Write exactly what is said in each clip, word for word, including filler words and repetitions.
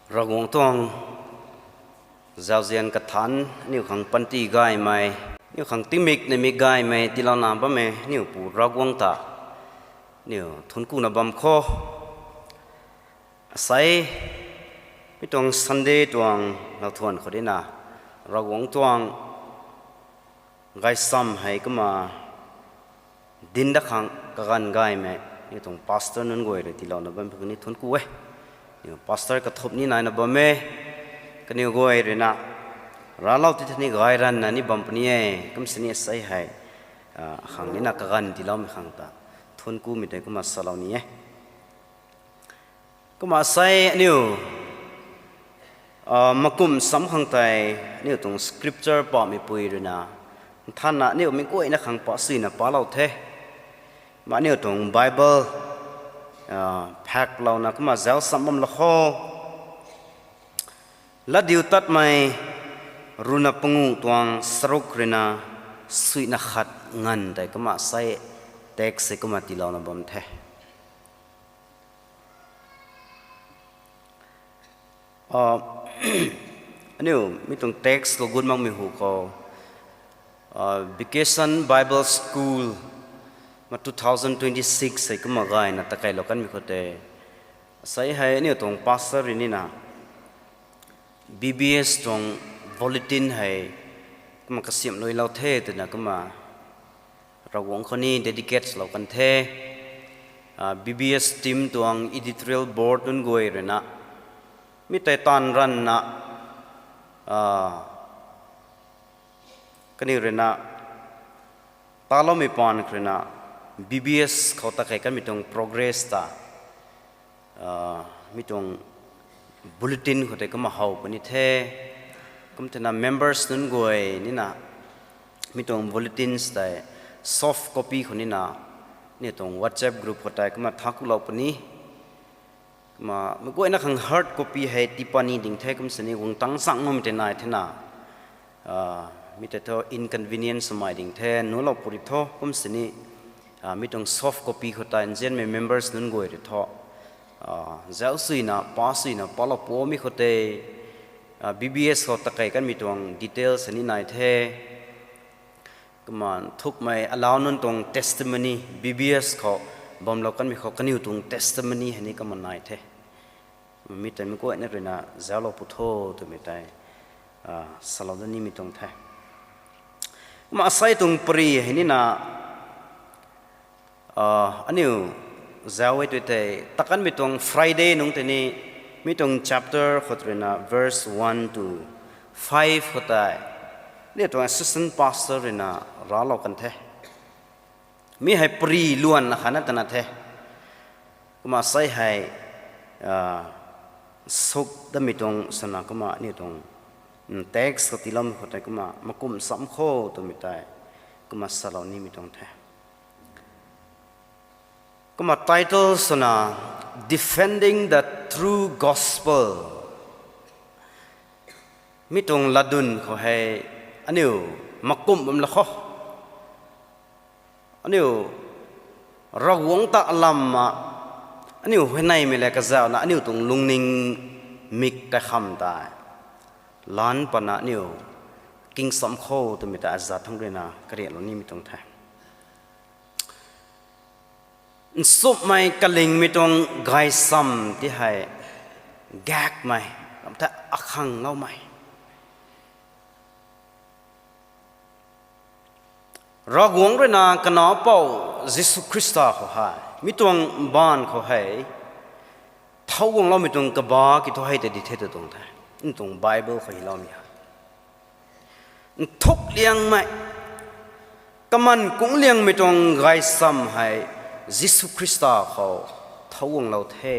Ravguangc tuang zauzian kathanc, aniu khang panty gaymei, aniu khang tingmik neimik gaymei tiilouna bammei aniu Pu Ravguangc ta aniu thuanckuna bam kho. Asei mi tuang Sunday tuang lauthuan khou dina Ravguangc tuang gaysam hei kumna dinc dat khang kaganv gaymei aniu tuang pastor nunc guay rui tiilouna bam puni thuancku e. Aniu pastor kathumh ni naina bam e. Kaniw guay ruina raclou ti thani gay ranvna ni bam puni e. Kum sini asei hei khang nina kaganv tiiloumei khang ta thuanckumei tei kumna salou ni e. Kumna asei aniu makumh sam khang tei aniu tuang scripture pahmeipui ruina nthanna aniu mei guayna khang pasuina palou the. Kumna aniu tuang Bible phaklouna kumna zauc sam bam lou kho. Latdiutatmei ruhna panguh tuang charuk ruina suina khat nganv tei kumna asei text hei kumna tiilouna bam the. Aniu mi tuang text khou gut makmei hu khou Vacation Bible School ma two thousand twenty-six hei kumna gayna takeilou kanmei khou tei, asei hei aniu tuang pastor rui nina B B S tuang bulletin hei kumna kasiamhluilou the twna kumna Ravguangc khou ni dedicate lou kan the. B B S team tuang editorial board nunc guay ruina mi tei taanv ranvna kaniw ruina taloumei paan khou ruina B B S khou takei kanmei tuang progress ta mi tuang bulletin khou tei kumna how puni the. Kum thena members nunc guay nina mi tuang bulletins tei soft copy khou nina aniu tuang WhatsApp group khou tei kumna thakulou puni. Kumna mei guayna khang hard copy hei tiipani ding the, kum sini guang tang chang makmei tei nai thena mi tei thu inconvenience swmei ding the, nulou puri tho. Kum sini mi tuang soft copy khou tei nzianmei members nunc guay rui thu zauc suina pasuina palou pumei khou tei B B S khou takei kanmei tuang details ni nai the. Kumna nthukmei alau nunc tuang testimony, B B S khou bamlou kanmei khou kaniw tuang testimony hei ni kumna nai the. Mi tei mei guayna ruina zauclou pu tho twmei tei salou dat nimei tuang the. Kumna asei tuang pary hei nina aniu zauc e tw tei takanmei tuang Friday nungc tei ni mi tuang chapter khou ruina verse one to five khou tei aniu tuang assistant pastor ruina raclou kan the. Mi hei pary luanna khatna tana the. Kumna asei hei suk datmei tuang swna kumna aniu tuang text khou tiiloumei khou tei kumna makumh sam kho twmei tei kumna salou nimei tuang the. Kumna title swna Defending the True Gospel. Mi tuang latdyn khou hei aniu makumh bam lou kho. Aniu Ravguangc ta alamna aniu huayneymei le kazauhna aniu tuang lungning mik kaikham tei lan patna aniu kingsam kho twmei ta azat thangc ruina kariaklou nimei tuang the. Nchumhmei kalingmei tuang gaysam ti hei gakmei ram the, akhangloumei. Ravguangc ruina Kanac Pou Jisu Khrista khou hei mi tuang mbaanv khou hei thowguangloumei tuang kaba ki thu hei tei di the tw tuang the. Ntuang Bible khou hyloumei hei nthuk liangmei, kaman kung liangmei tuang gaysam hei Jisu Khrista khou thowguanglou the.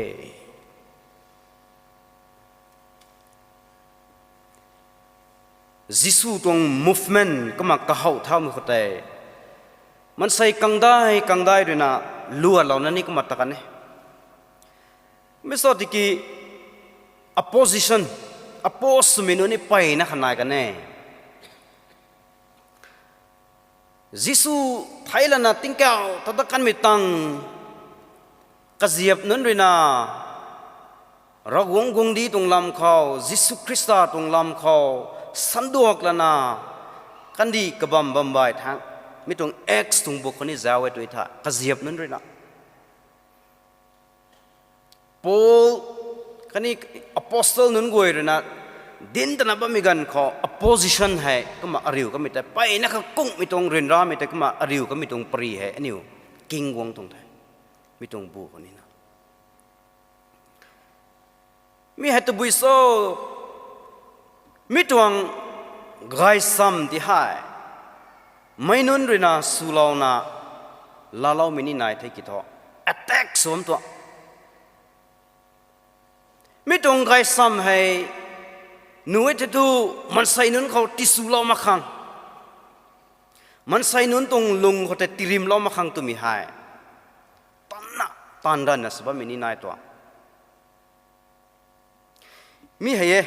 Jisu tuang movement kumna kahow thaumei khou tei maansei kangdai kangdai ruina lualouna ni kumna ta kan e. Mi sa tiki opposition, oppose swmei nunc ni peyna kha nai kan e. Jisu theilana tingkauh ta dat kanmei tang kaziap nunc ruina Ravguangc guangcdic tuang lam khou, Jisu Khrista tuang lam khou sanduak lana kandih kabam bam bai thangc, mi tuang Acts tuang buk khou ni zauc e tui tha, kaziap nunc ruina. Paul khatni apostle nunc guay ruina dinc tana bammei ganv khou opposition hei kumna ariu kamei tei, mpeyna kakungmei tuang ryanramei tei kumna ariu kamei tuang pary hei aniu king guang tuang the, mi tuang bu khou nina. Mi hei tabui cho, mi tuang gaysam ti hei meic nunc ruina swlouna laaloumei ni nai the ki thu, attack sw bam tuang. Mi tuang gaysam hei nuh e thei thu maansei nunc khou tiswlou mak khang, maansei nunc tuang lung khou tei tirimlou mak khang twmei hei tanna, taanv ranvna sw bammei ni nai tuang. Mi hei e,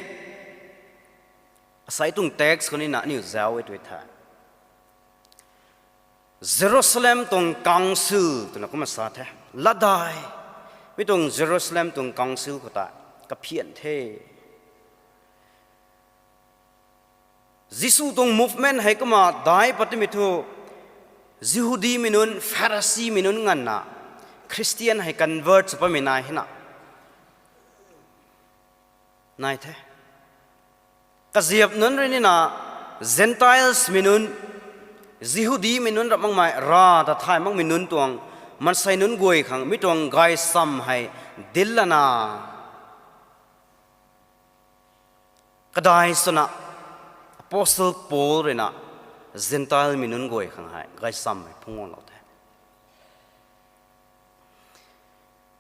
asei tuang text khou nina aniu zauc e tui the. Jerusalem tuang council twna kumna sa the. Latdai, mi tuang Jerusalem tuang council khou tei kaphian the. Jisu tuang movement hei kumna dai pat timei thu, Jihudimei nunc, Pharisimei nunc nganvna Christian hei convert sw patmei nai hina nai the. Kaziap nunc rui nina Gentilesmei nunc, Jihudimei nunc rap makmei, rav ta thay makmei nunc tuang, maansei nunc guay khang mi tuang gaysam hei dinclana kadai swna Apostle Paul ruina Gentilemei nunc guay khang hei gaysam hei phungc guanglou the.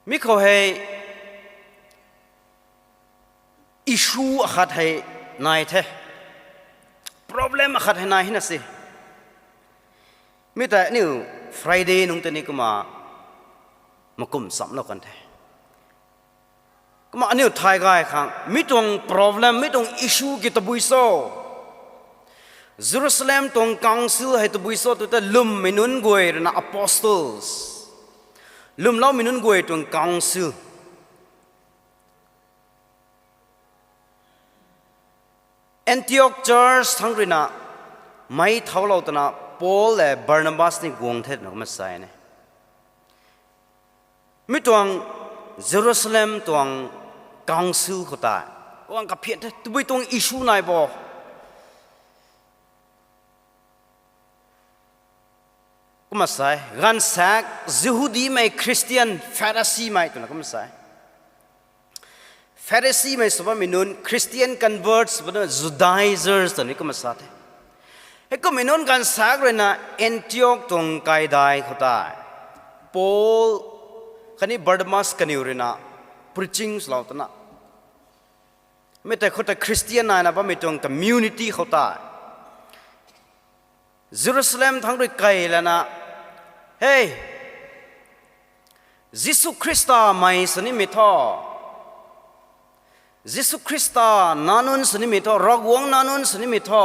Mi khou hei issue akhat hei nai the, problem akhat hei nai hina se. Mi tei aniu Friday nungc tei ni kumna makum chamlou kan the. Kumna aniu thay gay khang mi tuang problem, mi tuang issue ki tabui cho? Jerusalem tuang council hei tabui cho tw ta, lwmmei nunc guay ruina apostles, lwmloumei nunc guay tuang council. Antioch church thangc ruina mei thaulou twna Paul le Barnabas ni guang the twna kumna sa ne. Mi tuang Jerusalem tuang council khou tei guang kaphian the, tabui tuang issue nai bo? Kumna sa e, gaanvsaekc Jihudimei Christian, Pharisimei twna kumna sa e. Pharisimei sw bammei nunc, Christian converts sw bammei nunc, Judaizers twna ni kumna sa the. Heikummei nunc gaanvsaekc ruina Antioch tuang kaidai khou tei Paul khatni Barnabas kaniw ruina preaching swlou twna, mi tei khou tei Christian naina bammei tuang community khou tei Jerusalem thangc rui kai lana, Hei, Jisu Khrista mei sw nimei thu, Jisu Khrista nac nunc sw nimei thu, Ravguangc nac nunc sw nimei thu,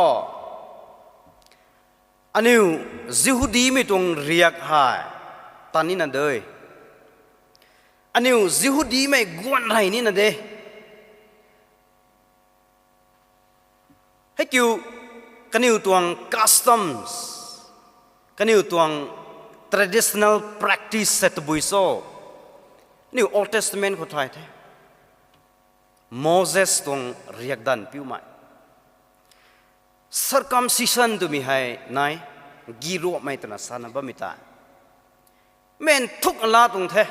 aniu Jihudimei tuang riak hei tan nina de. Aniu Jihudimei guan rey nina de. Heikiu kaniw tuang customs, kaniw tuang traditional practice se tabui cho? Aniu Old Testament khou thay the. Moses tuang riakdanv piumei, circumcision twmei hei nai, giruamhmei twna sana bammei tei. Mei nthuk la tuang the.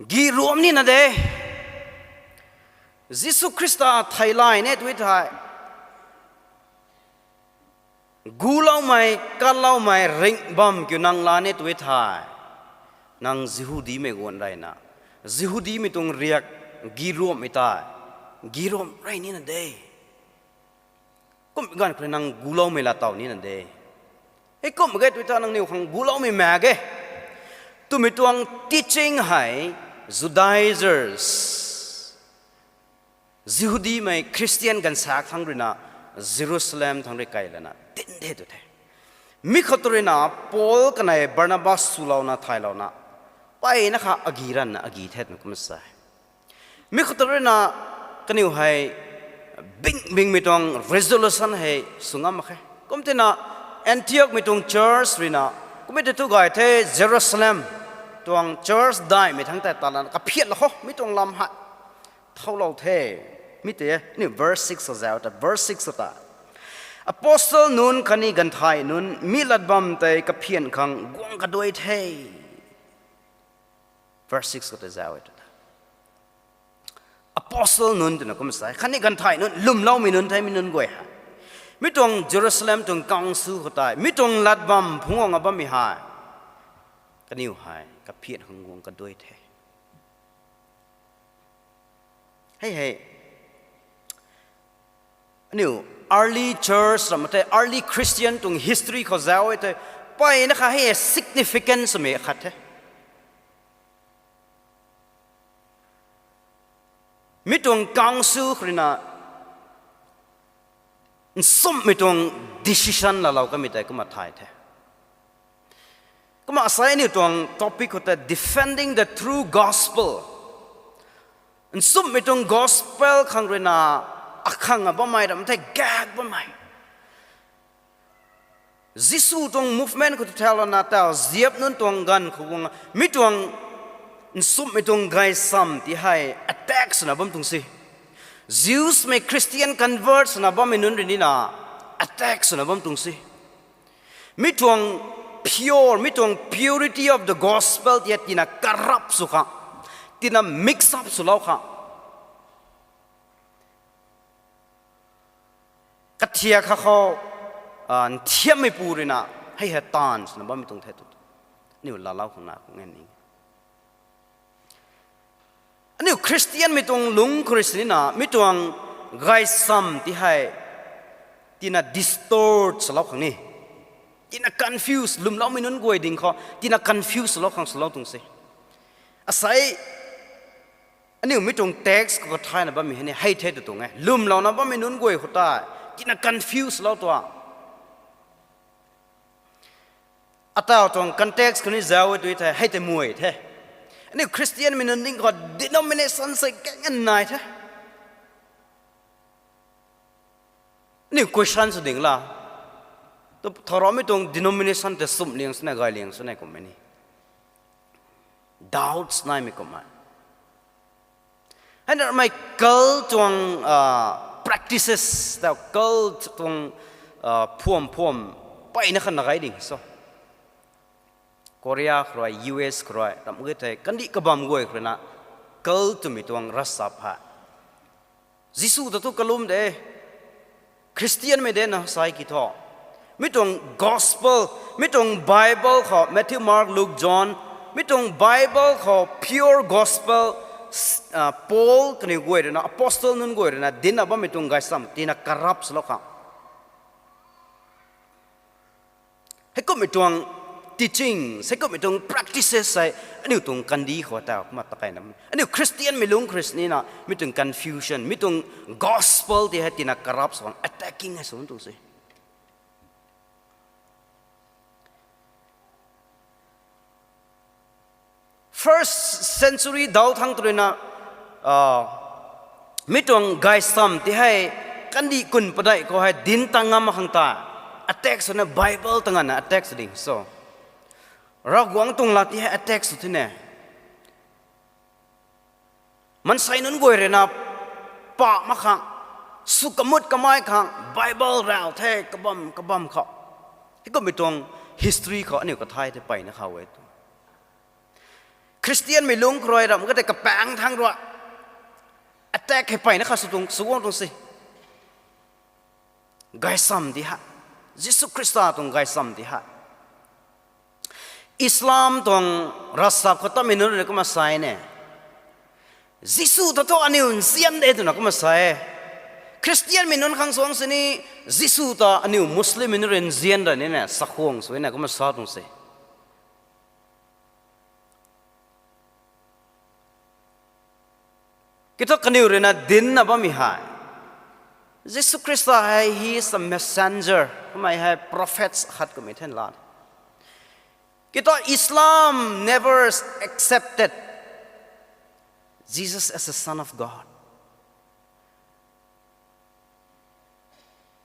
Giruamh nina de. Jisu Khrista theilay ne tw thei, guloumei, katloumei ringh bam kiu nang la ne tw thei, nang Jihudimei guan reyna, Jihudimei tuang riak giruamhmei tei, giruamh rey nina de. Kum ganv khou nang guloumei la taw nina de. Heikum ge tw thei nangniw khang guloumei mak ge twmei tuang teaching hei Judaizers, Jihudimei Christian gaanvsaekc thangc ruina Jerusalem thangc rui kai lana tin the tw the. Mi khou tu ruina Paul kanei Barnabas swlouna thaylouna Mpeyna kha agi ranna agi the twna kum sa e. Mi khou ta ruina kaniw hei bing bingmei tuang resolution hei sw ngam mak khe. Kumtina Antiochmei tuang church ruina, kummei tei tu gay the, Jerusalem tuang church daihmei thangc tei ta lana kaphiatlou khou mi tuang lam hei thoulou the. Mi tei aniu verse six khou zauc ta, verse six khou ta, Apostle nunc khatni ganvthei nunc mi lat bam tei kaphian khang guang kaduai the. Verse six khou ta zauc e tu ta, Apostle nunc twna kum sa e, khatni ganvthei nunc, lwmloumei nunc the, mi nunc guay hei mi tuang Jerusalem tuang council khou tei mi tuang lat bam phungc guang a bammei hei kaniw hei kaphian khang guang kaduai the. Hei hei aniu early church ram tei, early Christian tuang history khou zauc e tei, mpeyna kha hei significance mei khat the. Mi tuang council khou ruina nsumhmei tuang decision laalou kamei tei kumna thay the. Kumna asei aniu tuang topic khou ta defending the true gospel. Nsumhmei tuang gospel khang ruina akhang a bammei ram the, gak bammei. Jisu tuang movement khou ta thau lana tau ziap nunc tuang ganv khou guang mi tuang nsumhmei tuang gaysam ti hei attack swna bam tuang se. Jewsmei Christian convert swna bammei nunc rui nina attack swna bam tuang se. Mi tuang pure, mi tuang purity of the gospel ti hei tina corrupt sw khang, tina mix up swlou khang, kathiak kha khou nthiammeipu ruina hei hei taanv swna bammei tuang the tu, aniu laalou khang na khang e ning. Aniu Christianmei tuang lungc khou rui sinina mi tuang gaysam ti hei tina distort swlou khang ni, tina confuse, lwmloumei nunc guay ding khou tina confuse swlou khang swlou tuang se. Asei aniu mi tuang text khou kathayna bammei hei ni hei the tu tuang e, lwmlouna bammei nunc guay khou tei tina confuse swlou tuang. Atau tuang context khou ni zauc e tu thei hei tei muai the. Aniu Christianmei nunc ding khou denomination sei kang nai the. Aniu question sw ding la, tu tharaumei tuang denomination tei sumh liang swna gay liang swna kummei ni doubts naimei kummei. Hei na mei cult tuang practices ta, cult tuang phuam phuam mpeyna kha na gay ding so. Korea khou rui, U S khou rui ram ge thei kandih kabam guay khou ruina cult twmei tuang ravchap hei Jisu ta thu kalum de, Christianmei de na sai ki thu, mi tuang gospel, mi tuang Bible khou Matthew, Mark, Luke, John, mi tuang Bible khou pure gospel, Paul kaniw guay ruina, apostle nunc guay ruina dincna bammei tuang gaysam tina corrupt swlou khang, heikumhmei tuang teaching, heikumhmei tuang practices hei aniu tuang kandih khou ta kumna takaina, aniu Christianmei lungc khou rui sinina mi tuang confusion, mi tuang gospel ti hei tina corrupt sw khang attacking hei sw tuang se. First century dau thangc tu ruina mi tuang gaysam ti hei kandih kun padeih khou hei dinc ta ngam mak khang ta attack swna Bible ta nganvna attack sw ding so. Ravguangc tuang lat ti hei attack sw thine. Maansei nunc guay ruina pa mak khang, sw kamut kamei khang Bible raw the kabam kabam khou, heikumhmei tuang history khou aniu kathay the mpeyna kha e tu. Christianmei lungc khou rui ram ka tei kapaengc thangc rui attack hei mpeyna kha sw tuang, sw guang tuang se. Gaysam ti hei, Jisu Khrista tuang gaysam ti hei, Islam tuang ravchap khou tatmei nunc rui kumna sa e ne, Jisu ta thu aniu nzian de twna kumna sa e. Christianmei nunc khang suang sini, Jisu ta aniu Muslimmei nunc rui nzian ra nine sakhuang sw na kumna sa tuang se. Kiu thu kaniw ruina dincna bammei hei, Jisu Khrista hei he is a messenger, kamei hei prophets khat kamei then la, Kita Islam never accepted Jesus as the Son of God.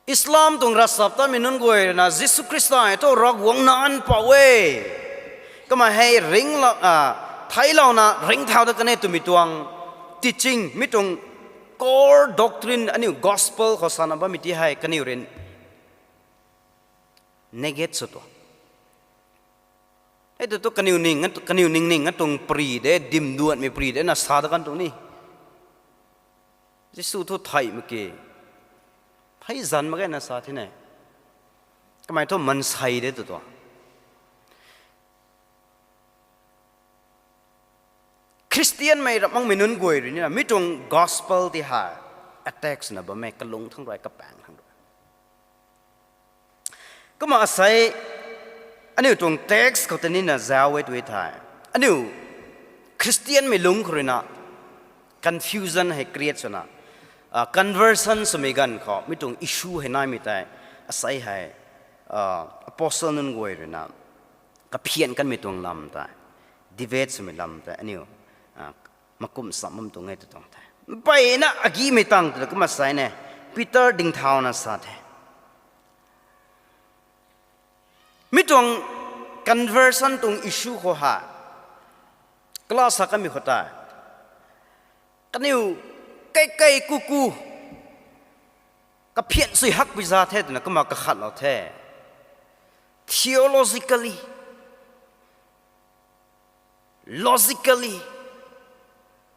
Islam tuang ravchaptatmei nunc guay rui na Jisu Khrista hei thu Ravguangc Nac Mpouh e, kamei hei ringclou, a, theiclouna ringcthau dat kan e twmei tuang teaching, mi tuang core doctrine aniu gospel khou sana bammei ti hei kaniw rui negate sw tuang. Hei tu tu kaniw ning, kaniw ningning atuang pri de, dimduanmei pri de na sa dat kan tuang ni. Jisu thu thei mak ke, thei zan mak ge na sa thei ne. Kamei thu mansei de tu tu. Khristianmei ramhmangmei nunc guay rui ni na mi tuang gospel ti hei attack swna bammei kalung thang rui, kapaeng thang rui. Kumna asei aniu tuang text khou tei ni na zauc e tu thei, aniu Khristianmei lungc khou rui na confusion hei create swna, a, conversion swmei ganv khou mi tuang issue hei naimei tei, asei hei, a, apostle nunc guay rui na kaphian kanmei tuang lam tei, debate swmei lam tei aniu, a, makum sam bam tuang e tu tuang the. Mpeyna agimei tang tu kumna sa ne, Peter dingthauna sa the. Mi tuang conversion tuang issue khou hei, class sa kanmei khou tei, kaniw kaikai kuku kaphian sui hakpui za the twna kumna kakhatlou the. Theologically, logically,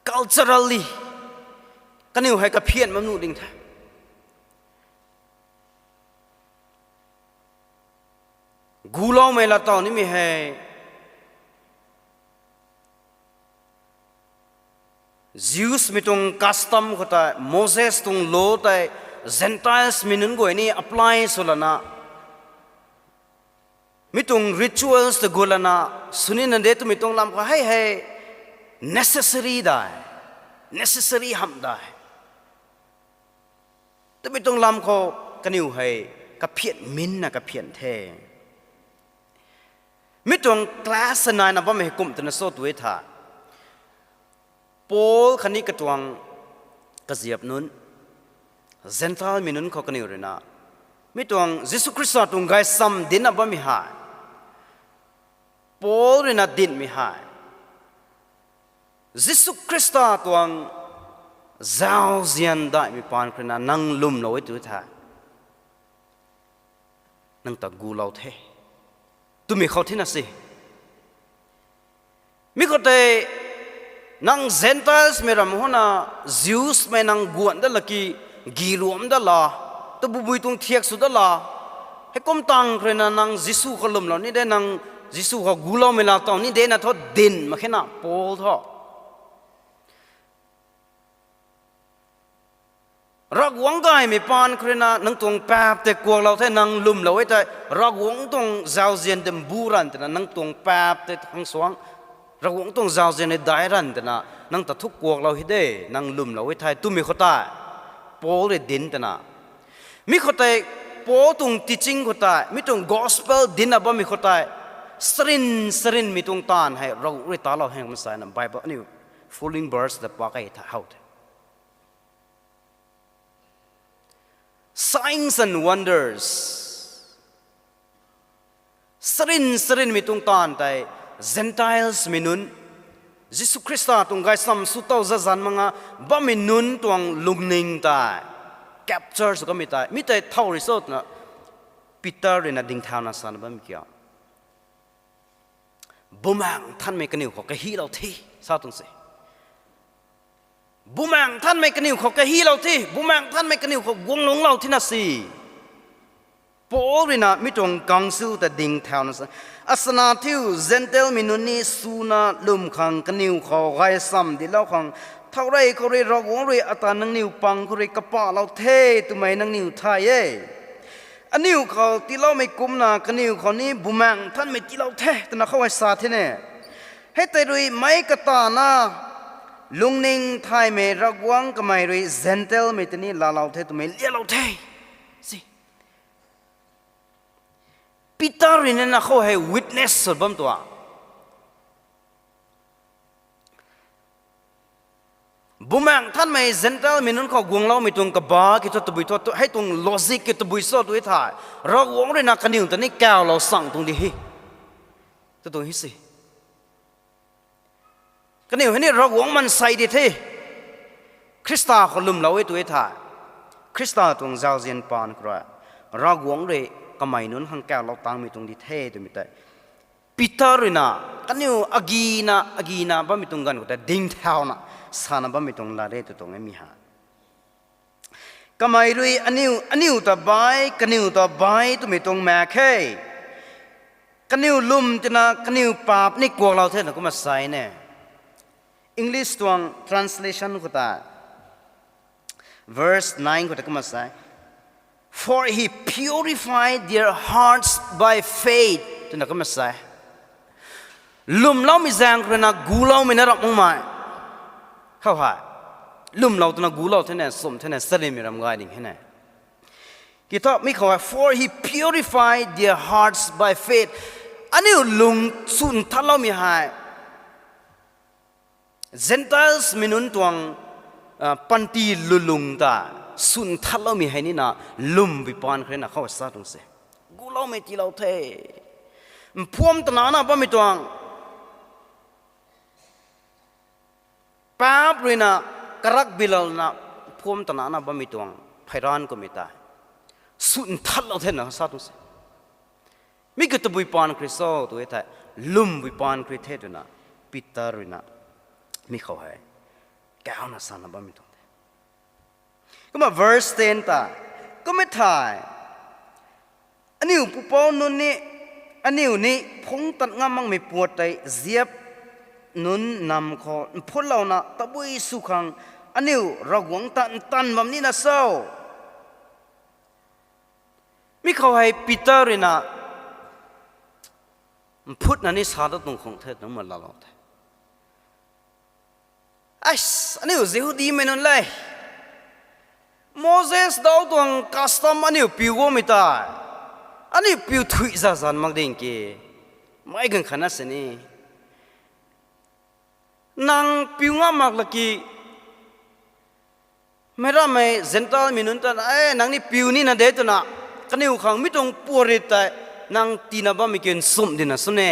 culturally, kaniw hei kaphian bam nuh ding the. Guloumei laa taw nimei hei, Jews mei tuang custom khou tei, Moses tuang law tei, Gentiles mei nunc guay ni apply sw lana, mi tuang rituals ta gut lana, sw nina de twmei tuang lam khou hei hei necessary dai, necessary hamh dai twmei tuang lam khou kaniw hei kaphian minna kaphian the. Mi tuang class naina bammei kum twna sa tu e tha, Paul khatni katuang kaziap nunc, Gentile mei nunc khou kaniw rui na, mi tuang Jisu Khrista tuang gaysam dincna bammei hei, Paul rui na dincmei hei, Jisu Khrista tuang zauzian daihmei paan khou rui na nang lwmlou e tu the, nang ta gulou the twmei khou thina se. Mi khou tei nang Gentiles mei ram hona, Jews mei nang guan dat laki, giruam dat la, tabui tuang thiak sw dat la, heikum tang khou rui na nang Jisu khou lwmlou ni de, nang Jisu khou guloumei laa taw ni de na thu dinc mak khe na Paul thu. Ravguangc gaymei paan khou rui na nang tuang paap tei kuaklou the, nang lwmlou e tei, Ravguangc tuang zauzian tei mbu ranv twna nang tuang paap tei khang suang, Ravguangc tuang zauzian tei daic ranv twna nang ta thu kuaklou hei de, nang lwmlou e the twmei khou tei Paul rui dinc twna, mi khou tei Paul tuang teaching khou tei, mi tuang gospel dincna bammei khou tei, sarin sarinmei tuang taanv hei Ravguangc rui talou heng kum sana Bible aniu following verse ta pak e tha how the. Signs and wonders. Sarin sarinmei tuang taanv tei, Gentiles mei nunc, Jisu Khrista tuang gaysam sw tow zazan mak nga bammei nunc tuang lungning tei capture sw kamei tei, mi tei thow rui sw twna Peter rui na dingthauna sana bammei kiu, Bumaengh Nthanmei kaniw khou kahilou the, sa tuang se. Bumaengh Nthanmei kaniw khou kahilou the, Bumaengh Nthanmei kaniw khou guang lungclou thina se. Paul rui na mi tuang council ta dingthauna sa, asana thiu Gentile mei nunc ni swna lwm khang kaniw khou gaysam dinclou khang, thow rey khou rui Ravguangc rui ata nangniw pang khou rui kapahlou the twmei nangniw thay e. Aniu khou tiiloumei kumcna kaniw khou ni Bumaengh Nthanmei tiilou the twna khou hei sa the ne. Hei tei rui meic katana lungning thaymei Ravguangc kamei rui Gentile mei tei ni laalou the twmei lialou the, si. Peter rui na khou hei witness sw bam tuang. Bumaengh Nthanmei Gentile mei nunc khou guangloumei tuang kaba ki thu tabui thu, hei tuang logic ki tabui cho tw thei, Ravguangc rui na kaniw ta ni kaulou sang tuang di he, tw tuang he si. Kaniw hei ni Ravguangc maansei di the. Khrista khou lwmlou e tw thei, Khrista tuang zauzian paan khou rui Ravguangc rui kamei nunc khang kaulou tangmei tuang di the twmei tei Peter rui na kaniw agina agina bammei tuang ganv khou ta dingthauna sana bammei tuang lat e tw tuang e mi hei. Kamei rui aniu, aniu ta bai, kaniw ta bai twmei tuang mak khe. Kaniw lwm tina kaniw paap ni kuaklou the na kumna sa e ne. English tuang translation khou ta, verse nine khou ta kumna sa e, For he purified their hearts by faith, twna kumna sa e. Lwmloumei zaeng khou rui na guloumei na ram makmei khou hei, lwmlou twna gulou the ne, sum the ne, salimei ram gay ding he ne. Kiu thu mi khou hei, For he purified their hearts by faith. Aniu lung sw nthanloumei hei Gentiles mei nunc tuang panty lulung ta sw nthanloumei hei nina lwmbui paan khou rui na khou sa tuang se. Guloumei tiilou the. Mphuam tanana bammei tuang paap rui na karak bilouna mphuam tanana bammei tuang pheyran kummei tei sw nthanlou the na sa tuang se. Mi kiu tabui paan khou rui cho tw thei, lwmbui paan khou rui the twna Peter rui na mi khou hei kauna sana bammei tuang the. Kumna verse ten ta, kummei thei aniu pupouc nunc ni, aniu ni phungc tat ngam makmei puat tei ziap nunc nam khou mphutlouna tabui sw khang aniu Ravguangc ta ntanv bam nina cho? Mi khou hei Peter rui na mphutna ni sa dat tuang khang the, nang ma laalou the. Ais, aniu Jihudimei nunc le, Moses dau tuang custom aniu piu guangmei tei aniu piu thuy zazan mak ding ki, mei ganv khatna sini nang piu ngam mak laki, meic rammei Gentile mei nunc ta, e, nang ni piu nina de twna kaniw khang mi tuang puarit tei nang tiina bammei ki nsumh dina sw ne.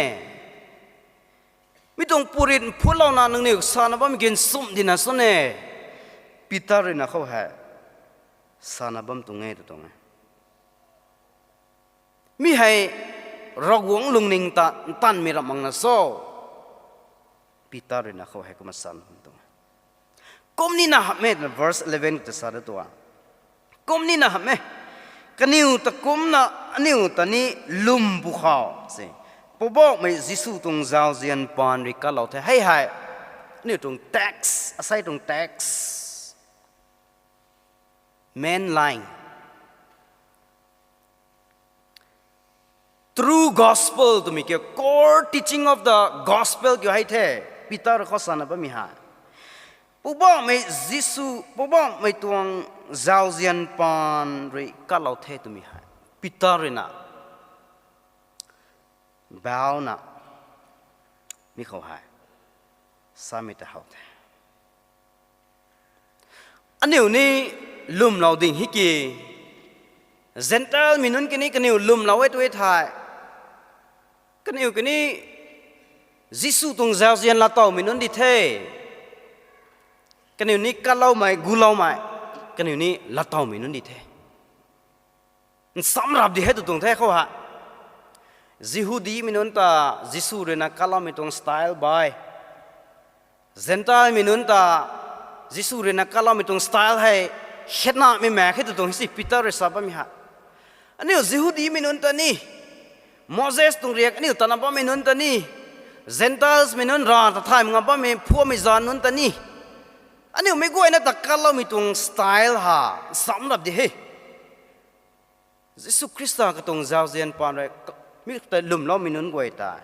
Mi tuang puarit mphutlouna nangniw sana bammei ki nsumh dina sw ne. Peter rui na khou hei sana bam tuang e tw tuang e. Mi hei Ravguangc lungning ta ntanvmei ram mak na cho? Peter rui na khou hei kumna sana bam tuang e. Kum nina hamh e twna verse eleven khou ta sa da tuang. Kum nina hamh e. Kaniw ta kumcna aniu ta ni lwm pwkhou se, Poubauhmei Jisu tuang zauzian paan rui kalou the. Hei hei aniu tuang text, asei tuang text, main line, true gospel twmei kiu, core teaching of the gospel kiu hei the. Peter khou sana bammei hei Poubauhmei Jisu, Poubauhmei tuang zauzian paan rui kalou the twmei hei Peter rui na bauna mi khou hei samei ta how the. Aniu ni lwmlou ding hei ki, Gentile mei nunc ki ni kaniw lwmlou e tw thei, kaniw ki ni Jisu tuang zauzian laatowmei nunc di the. Kaniw ni kaloumei, guloumei, kaniw ni laatowmei nunc di the. Nsam rap di hei tw tuang the khou hei. Jihudimei nunc ta Jisu rui na kaloumei tuang style bai, Gentile mei nunc ta Jisu rui na kaloumei tuang style hei khetnamei mak khe tw tuang hei si Peter rui sa bammei hei. Aniu Jihudimei nunc ta ni, Moses tuang riak aniu tana bammei nunc ta ni, Gentiles mei nunc, rav ta thay mak nga bammei phuammei zanc nunc ta ni, aniu meic guayna ta kaloumei tuang style hei nsam rap di he. Jisu Khrista katuang zauzian paan rui mi ta lwmloumei nunc guay tei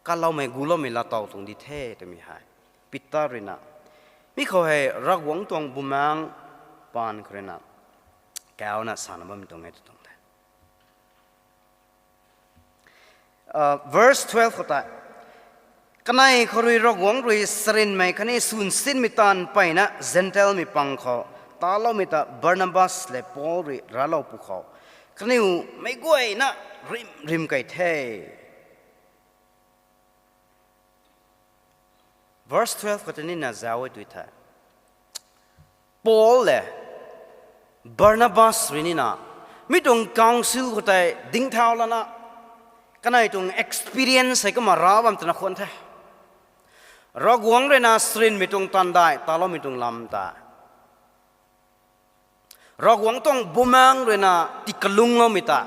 kaloumei, guloumei laatow tuang di the twmei hei Peter rui na mi khou hei Ravguangc tuang bumaengc paan khou rui na kauna sana bammei tuang e tw tuang the. Verse twelve khou tei, kanei khou rui Ravguangc rui sarinmei khatni swn sinmei taanv mpeyna Zentelmei pang khou taloumei ta Barnabas lev Paul rui raclou pwkhou, kaniw meic guayna rim rim key the. Verse twelve khou tei nina zauc e tw thei, Paul lev Barnabas rui nina mi tuang council khou tei dingthau lana, kanei tuang experience hei kumna rav bam twna khwan the. Ravguangc rui na sarinmei tuang taanv dai taloumei tuang lam ta, Ravguangc tuang Bumaengc rui na tikalungloumei ta,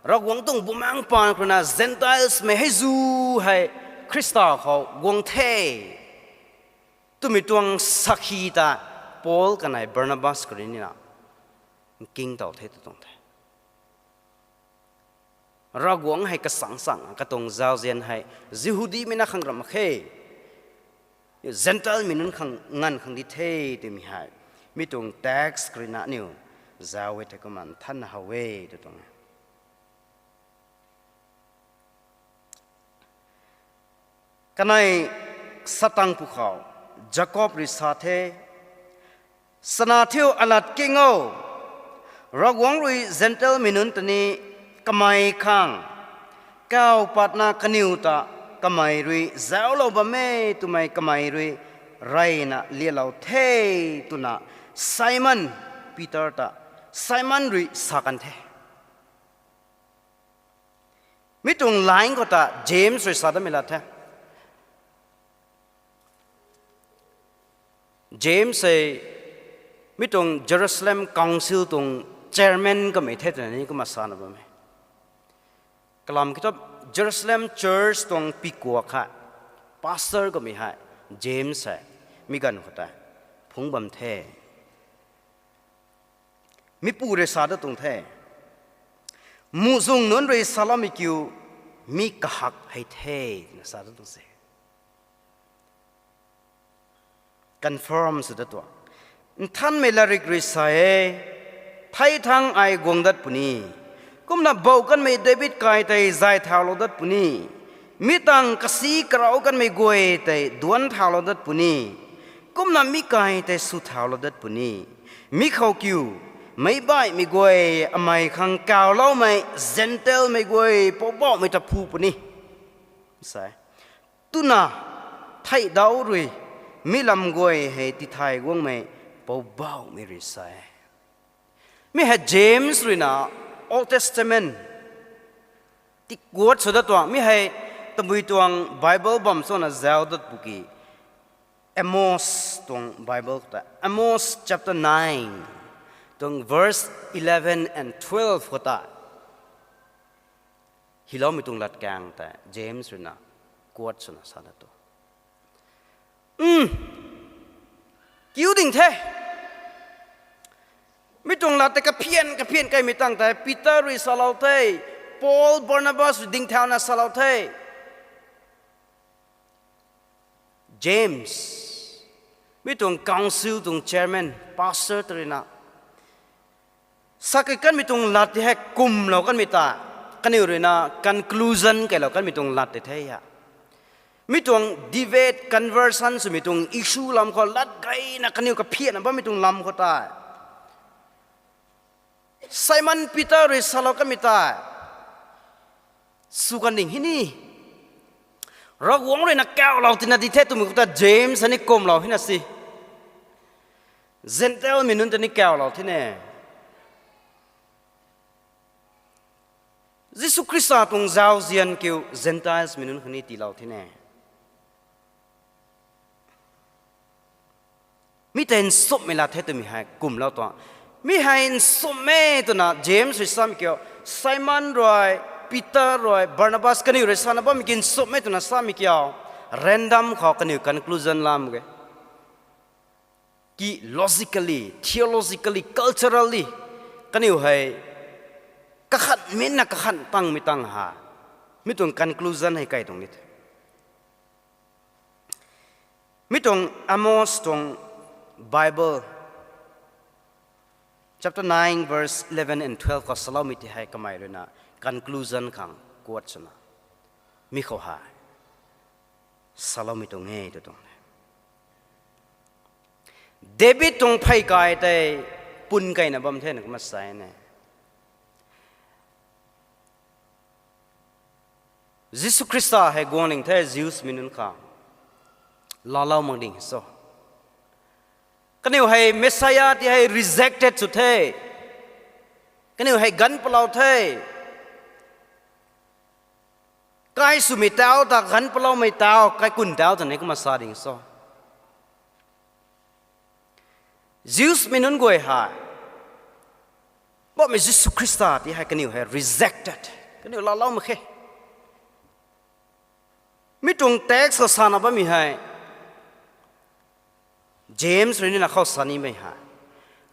Ravguangc tuang Bumaengc paan khou rui na Gentilesmei hei zu hei Khrista khou guang the twmei tuang sakhi ta Paul kanei Barnabas khou rui nina nkingtow the tw tuang the. Ravguangc hei kasang sang katuang zauzian hei Jihudimei na khang ram mak khe, Zentelmei nunc khang nganv khang di the twmei hei mi tuang text khou rui na aniu zauc e thei kumna nthanna how e tw tuang e. Kanei satang pwkhou Jakob rui sa the, chana thiu alat king o, Ravguangc rui Zentelmei nunc ta ni kamei khang kaw patna kaniw ta kamei rui zauclou bam e twmei kamei rui reyna lialou the, twna Simon Peter ta, Simon rui sa kan the. Mi tuang line khou ta James rui sa damei lat the. James hei mi tuang Jerusalem Council tuang chairman kamei the twna ni kumna sana bam e. Kalam kiu thu Jerusalem Church tuang pikuak kha pastor kamei hei James hei mi ganv khou tei phungc bam the. Mipu rui sa da tuang the, muhzwng nunc rui saloumei kiu mi kahak hei the twna sa da tuang se. Confirm sw da tuang, nthanmei latrik rui sa e, thei thangc ai guang dat puni, kumna bou kanmei David kai tei zay thaulou dat puni, mi tangv kasi karau kanmei guay tei duanc thaulou dat puni, kumna mi kai tei sw thaulou dat puni. Mi khou kiu, meic baihmei guay amei khang kawloumei Zentelmei guay Poubauhmei ta phu puni, sa e. Twna theih dauc rui mi lam guay hei tithay guangmei Poubauhmei rui sa e. Mi hei James rui na Old Testament tiguat sw dat tuang, mi hei tabui tuang Bible bam swna zauc dat pwki, Amos tuang Bible khou ta, Amos chapter nine tuang verse eleven and twelve khou ta hyloumei tuang latkaeng tei James rui na quote swna sa dat tuang, kiu ding the. Mi tuang lat tei kaphian kaphian kaimei tang tei Peter rui salou the, Paul, Barnabas rui dingthauna salou the. James, mi tuang council tuang chairman, pastor ta rui na sa key kanmei tuang lat tei hei kumlou kanmei ta, kaniw rui na conclusion keylou kanmei tuang lat tei the a. Mi tuang debate, conversion swmei tuang issue lam khou lat gayna kaniw kaphianna bammei tuang lam khou tei Simon Peter rui salou kanmei tei sw kan ding hei ni, Ravguangc rui na kawlou tina di the twmei khou ta James ni kumlou hei na si. Zentelmei nunc ta ni kawlou thei ne. Jisu Khrista tuang zauzian kiu Gentilesmei nunc khang ni tiilou thei ne. Mi tei nsumhmei lat the twmei hei kumlou tuang. Mi hei nsumh e twna James rui samei kiu, Simon rui, Peter rui, Barnabas kaniw rui sana bammei ki nsumh e twna samei kiu, random khou kaniw conclusion lam ge. Ki logically, theologically, culturally kaniw hei kakhan minna kakhan tangmei tang ha, mi tuang conclusion hei kai tuang ni the. Mi tuang Amos tuang Bible chapter nine verse eleven and twelve khou saloumei tei hei kamei rui na conclusion khang quote swna Mi khou hei saloumei tuang e tw tuang e. David tuang phey kai tei pun keyna bam the na kumna sa e. Jisu Khrista hei guang ning the Jews mei nunc khang. Laalou mak ding so. Kaniw hei Messiah ti hei rejected sw the. Kaniw hei ganv palou the. Kai swmei tau ta ganv paloumei tau, kaikhunc tau ta ni kumna sa ding so. Jews mei nunc guay hei bammei Jisu Khrista ti hei kaniw hei rejected. Kaniw laalou mak khe. Mi tuang text khou sana bammei hei James rui ni na khou sa nimei hei,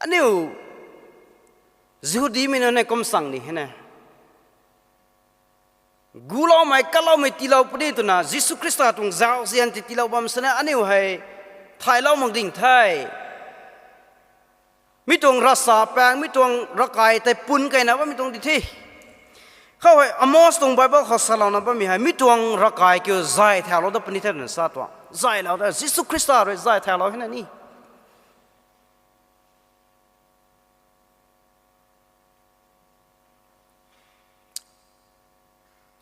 aniu Jihudimei nunc hei kum sang ni hei ne. Guloumei, kaloumei tiilou puni twna Jisu Khrista tuang zauzian ti tiilou bam sini aniu hei thaylou mak ding the. Mi tuang ravsa paeng, mi tuang ravkai tei pun keyna bammei tuang di the. Khou hei Amos tuang Bible khou salouna bammei hei mi tuang ravkai kiu zay thaulou dat puni the twna sa tuang. Zaylou ta Jisu Khrista rui zay thaulou hei na ni.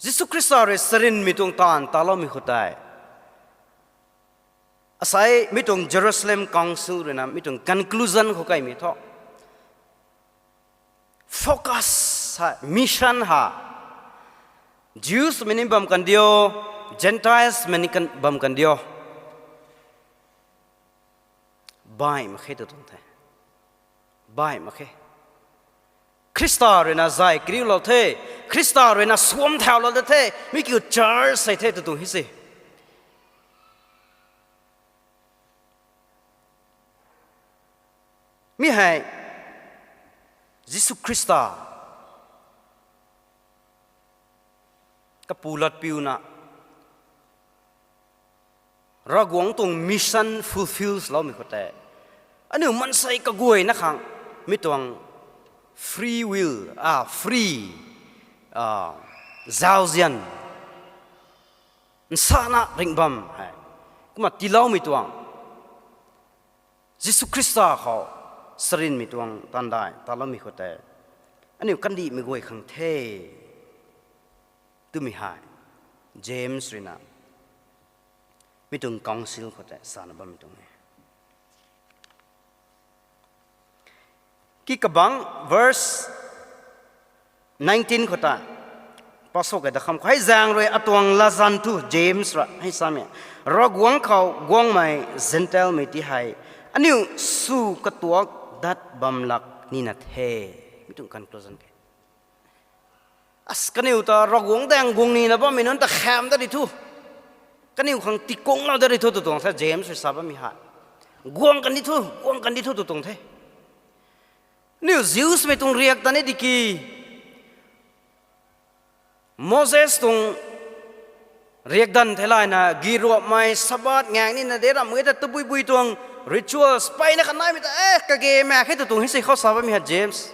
Jisu Khrista rui sarinmei tuang taanv taloumei khou tei, asei mi tuang Jerusalem Council rui na mi tuang conclusion khou kaimei thu, focus hei, mission hei Jews mei ni bam kan dio, Gentiles mei ni kan, bam kan dio, baih mak khe tw tuang the. Baih mak khe. Khrista rui na zay kariulou the. Khrista rui na suam thaulou de the. Mi kiu church sei the tw tuang hei se. Mi hei Jisu Khrista kapu latpiuna Ravguangc tuang mission fulfilloumei khou tei, aniu maansei kaguayna khang mi tuang free will, a, free, a, zauzian, nsana ringh bam hei kumna tiiloumei tuang, Jisu Khrista khou sarinmei tuang taanv dai taloumei khou tei, aniu kandihmei guay khang the twmei hei James rui na mi tuang council khou tei sana bammei tuang e. Ki kabangc verse nineteen khou tei, pasok kei da kham khou, hei zaeng rui atuang latzan thu James rui hei samei, Ravguangc khou guangmei Zentelmei ti hei aniu sw katuak dat bam lak nina the. Mi tuang conclusion ke. As kaniw ta Ravguangc daeng guang nina bammei nunc ta kham dat ri thu, kaniw khang tikunglou dat ri thu tw tuang the James rui sa bammei hei. Guang kan di thu, guang kan di thu tw tuang the. Aniu Jewsmei tuang riak ta ni di ki, Moses tuang riakdanv theilayna giruapmei Sabbath ngaek nina de ramh e ta tabui bui tuang rituals peyna khat naimei ta, e, kage mak khe tw tuang hei se khou sa bammei hei James.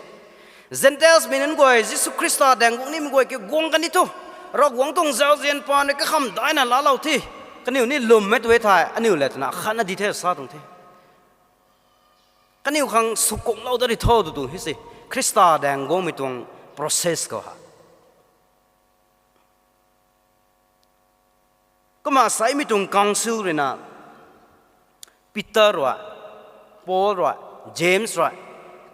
Gentilesmei nunc guay, Jisu Khrista daeng guang nimei guay kiu guang kan di thu, Ravguangc tuang zauzian paan rui kakham daina laalou the. Kaniw ni lwmmei tu e thei, aniu le twna khatna di the sa tuang the. Kaniw khang sw kuklou dat ri tho tw tuang hei se, Khrista daeng guangmei tuang process khou hei. Kumna seimei tuang council rui na, Peter rui, Paul rui, James rui,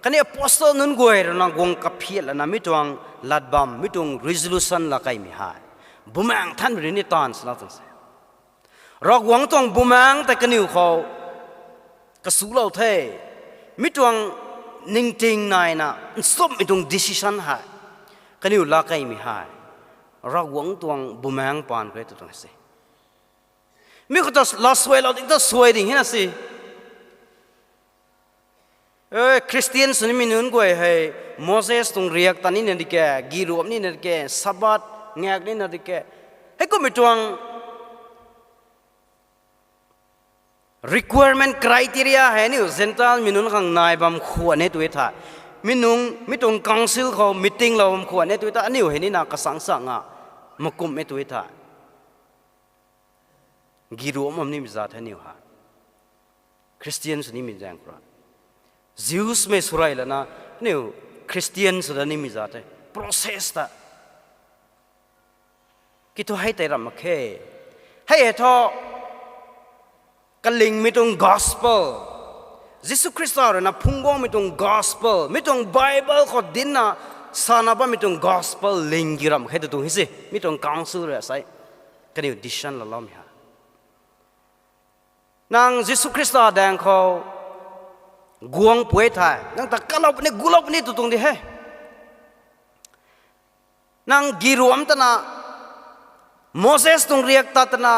khatni apostle nunc guay rui na guang kaphiat lana mi tuang lat bam, mi tuang resolution laa kaimei hei, Bumaengc Nthanmei rui ni taanv salou tuang se. Ravguangc tuang Bumaengc tei kaniw khou kasulou the. Mi tuang ningting naina nchumhmei tuang decision hei kaniw laa kaimei hei Ravguangc tuang Bumaengc paan khou e tw tuang se. Mi khou ta laa suailou ding ta suai ding hei na se. E, Christian sw nimei nunc guay hei Moses tuang riak ta nina di ke, giruap nina di ke, Sabbath ngaek nina di ke, heikummei tuang requirement criteria hei aniu Gentilemei nunc khang nai bam khwan e tw e thei, mi nung, mi tuang council khou meeting lou bam khwan e tw e thei, aniu hei nina kasang sa nga makumh e tw e thei, Giruam am nimei zat the aniu ha. Christian sw nimei zaeng khou rui, Jews mei swrey lana aniu Christian sw da nimei zat the. Process ta kiu thu hei tei ram mak khe. Hei hei thu kalingmei tuang gospel, Jisu Khrista rui na phungc guangmei tuang gospel, mi tuang Bible khou dinna sana bammei tuang gospel ling ki ram khe tw tuang hei se, mi tuang council rui asei kaniw decision laloumei ha. Nang Jisu Khrista daeng khou guang pui thei nang ta kalou puni, gulou puni tw tuang di he. Nang giruam tana, Moses tuang riak ta tana,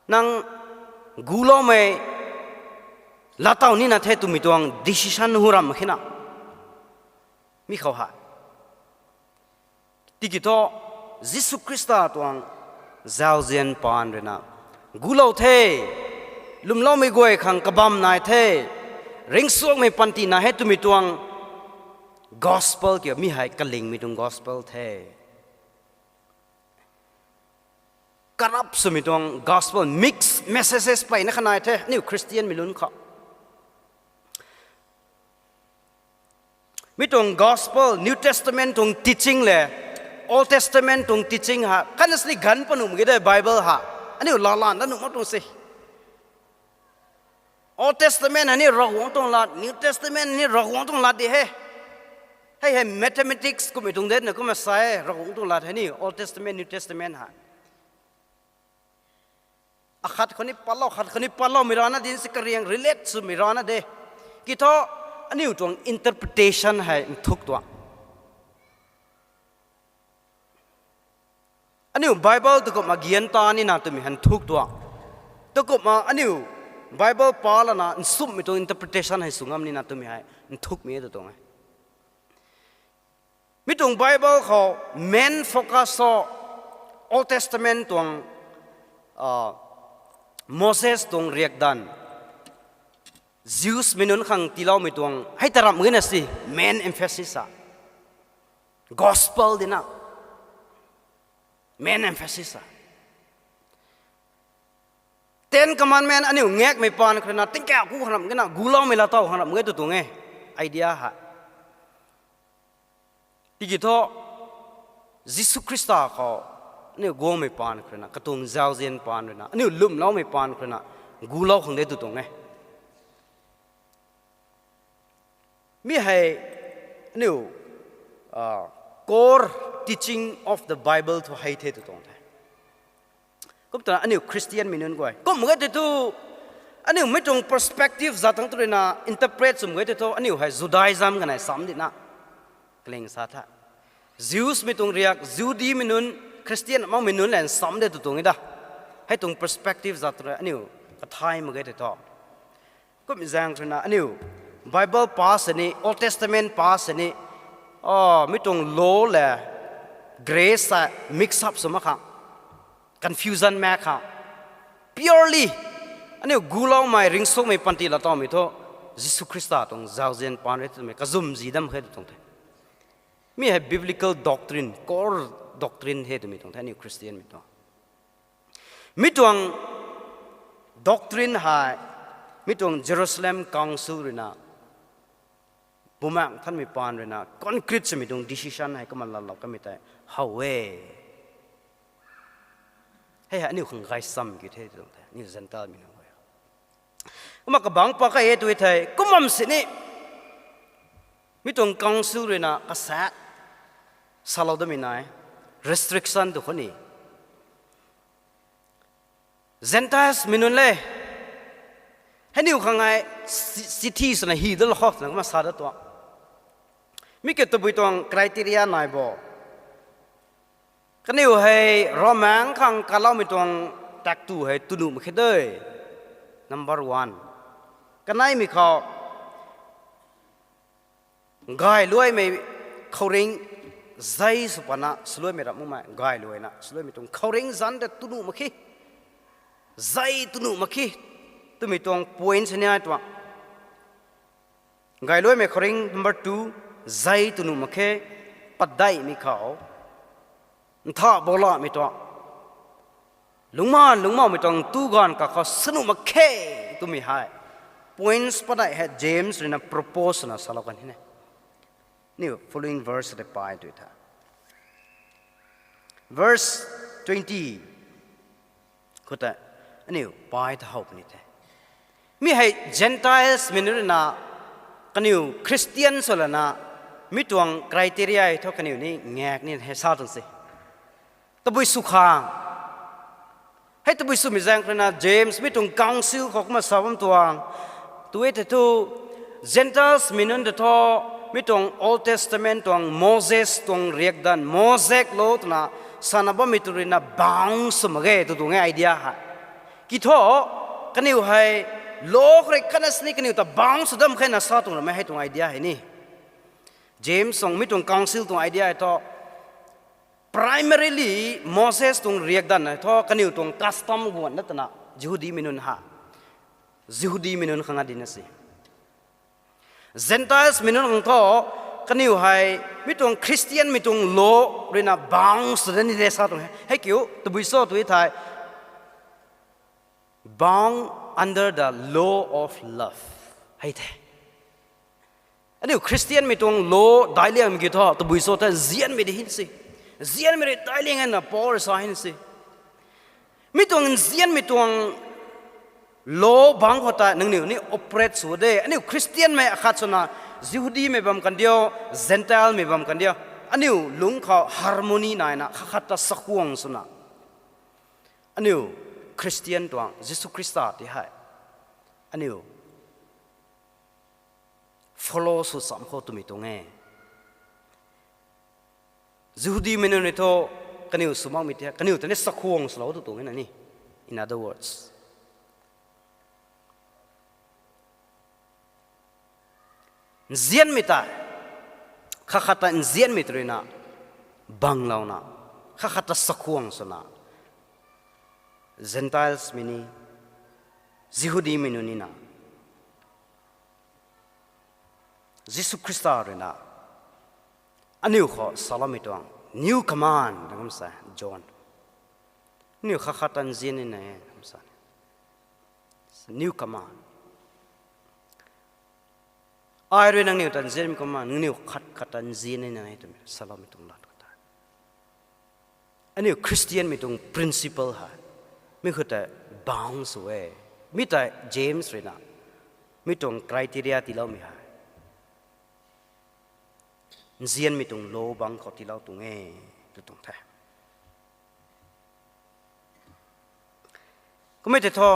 nang guloumei laatow nina the twmei tuang decision hu ram khe na. Mi khou hei tiki thu Jisu Khrista tuang zauzian paan rui na gulou the, lwmloumei guay khang kabam nai the, ringcsuangmei panty nai he twmei tuang gospel kiu mi hei kalingmei tuang gospel the. Corrupt swmei tuang gospel, mixed messages peyna kha nai the aniu Christian mei nunc khou. Mi tuang gospel, New Testament tuang teaching le Old Testament tuang teaching ha khatni sini ganv panuh mak ge de Bible ha. Aniu laalan da nuh mak tuang se. Old Testament hei ni Ravguangc tuang lat, New Testament hei ni Ravguangc tuang lat di he. Hei hei mathematics kummei tuang de na kumna sa e, Ravguangc tuang lat hei ni Old Testament, New Testament hei. Akhat khou ni patlou, khat khou ni patloumei rana di se, kariang relate swmei rana de. Kiu thu aniu tuang interpretation hei nthuk tuang. Aniu Bible tu kumna gian ta nina twmei hei nthuk tuang. Tu kumna aniu Bible pa lana nsumhmei tuang interpretation hei sw ngam nina twmei hei nthukmei e tw tuang e. Mi tuang Bible khou main focus o Old Testament tuang, Moses tuang riakdanv, Jews mei nunc khang tiiloumei tuang hei ta ramh gena si main emphasis a. Gospel dina main emphasis a. Ten Commandment aniu ngakmei paan khou rui na tingkauh ku khang ramh gena, guloumei laatow khang ramh ge tw tuang e, idea hei. Tiki thu Jisu Khrista khou aniu guangmei paan khou rui na, katuang zauzian paan rui na, aniu lwmloumei paan khou rui na gulou khang de tw tuang e. Mi hei aniu core teaching of the Bible thu hei the tw tuang the. Kum twna aniu Christian mei nunc guay kum ge tei thu, aniu mi tuang perspective zat tang tu rui na interpret swm ge tei thu, aniu hei Judaism kanei sam dina kaling sa tha. Jews mei tuang riak, Judimei nunc, Christian makmei nunc le nsam de tw tuang e da. Hei tuang perspective zat tu rui aniu kathay mak ge tei thu, kummei zaeng khou rui na aniu Bible pa sini, Old Testament pa sini, mi tuang law le grace sa mix up sw mak khang, confusion mak khang, purely aniu guloumei, ringcsuangmei panty laatowmei thu Jisu Khrista tuang zauzian paan rui twmei kazumh zi dam khe tw tuang the. Mi hei biblical doctrine, core doctrine the twmei tuang the aniu Christianmei tuang. Mi tuang doctrine hei, mi tuang Jerusalem Council rui na, Bumaengh Nthanmei paan rui na concrete swmei tuang decision hei kumna laalou kamei tei how e. Hei hei aniu khang gaychamv kiu the tuang the, aniu Gentile mei nunc guay. Kumna kabangc pa kha e tw thei, kum bam sini mi tuang council rui na kasaek salou damei nai, restriction tu khou ni, Gentiles mei nunc le, hei niw khang ai city swna hy dat lou khou twna kumna sa dat tuang. Mi ke tabui tuang criteria nai bo. Kaniw hei Romaengc khang kaloumei tuang taktu hei tw nuh mak khe de. Number one. Kaneimei khou, gayluaimei khouringh zei sw pana swluaimei ram mumei gayluaina swluaimei tuang khouringh zanc tei tw nuh mak khe, zei tw nuh mak khe twmei tuang point sini ai tuang. Gayluaimei khouringh number two, zei tw nuh mak khe, padeihmei khou nthah bou lamei tuang. Lungcmaanv lungcmaumei tuang tu ganv kakhou sanu mak khe twmei hei points padeih hei James ruina propose swna salou kan hei ne. Aniu following verse tei pai tu tha. Verse twenty khou tei aniu pai ta how puni the. Mi hei Gentiles mei nunc ruina kaniw Christian sw lana mi tuang criteria hei thu kaniw ni ngak ni hei sa tuang se. Tabui sw khang hei tabui swmei zaeng khou ruina James mi tuang council khou kumna sa bam tuang. Tu e tei thu Gentiles mei nunc ta thu mi tuang Old Testament tuang Moses tuang riakdanv, Mosaic law twna sana bammei tu ruina bound sw mak ge tw tuang e idea hei. Ki thu kaniw hei law khou rui khatna sini kaniw ta bound sw dam khe na sa tuang ramei hei tuang idea hei ni. James tuang mi tuang council tuang idea hei thu primarily Moses tuang riakdanv hei thu kaniw tuang custom guan na twna Jihudimei nunc ha, Jihudimei nunc khang a dina se. Gentiles mei nunc khang thu kaniw hei mi tuang Christian mei tuang law ruina bound sw da ni de sa tuang e. Hei kiu tabui cho tu thei bound under the law of love hei the. Aniu Christian mei tuang law daic liangmei kiu thu tabui cho the nzianmei di hin se. Nzianmei rui daic liang e na Paul rui sa hin se. Mi tuang nzianmei tuang law bangc khou tei nangniw ni operate sw de. Aniu Christian mei akhat swna Jihudimei bam kan diu, Gentile mei bam kan diu, aniu lungc khou harmony naina khat khat ta sakhuang swna aniu Christian tuang Jisu Khrista ti hei aniu follow sw cham khou twmei tuang e. Jihudimei nunc ni thu kaniw sw makmei ti kaniw ta ni sakhuang swlou tu tuang e na ni. In other words, nzianmei tei khat khat ta nzianmei tu ruina banglouna khat khat ta sakhuang swna Gentiles mei ni, Jihudimei nunc ni na Jisu Khrista ruina aniu khou saloumei tuang new command na kum sa John. Aniu khat khat ta nzian ni na e kum sa. New command. Ai rui nangniw ta nzianmei kumna nangniw khat khat ta nzian ni na e twmei saloumei tuang lat khou tei aniu Christian mei tuang principle hei mi khou tei bound sw e. Mi tei James ruina mi tuang criteria tiiloumei hei nzianmei tuang law bangc khou tiilou tuang e tw tuang the. Kummei tei thu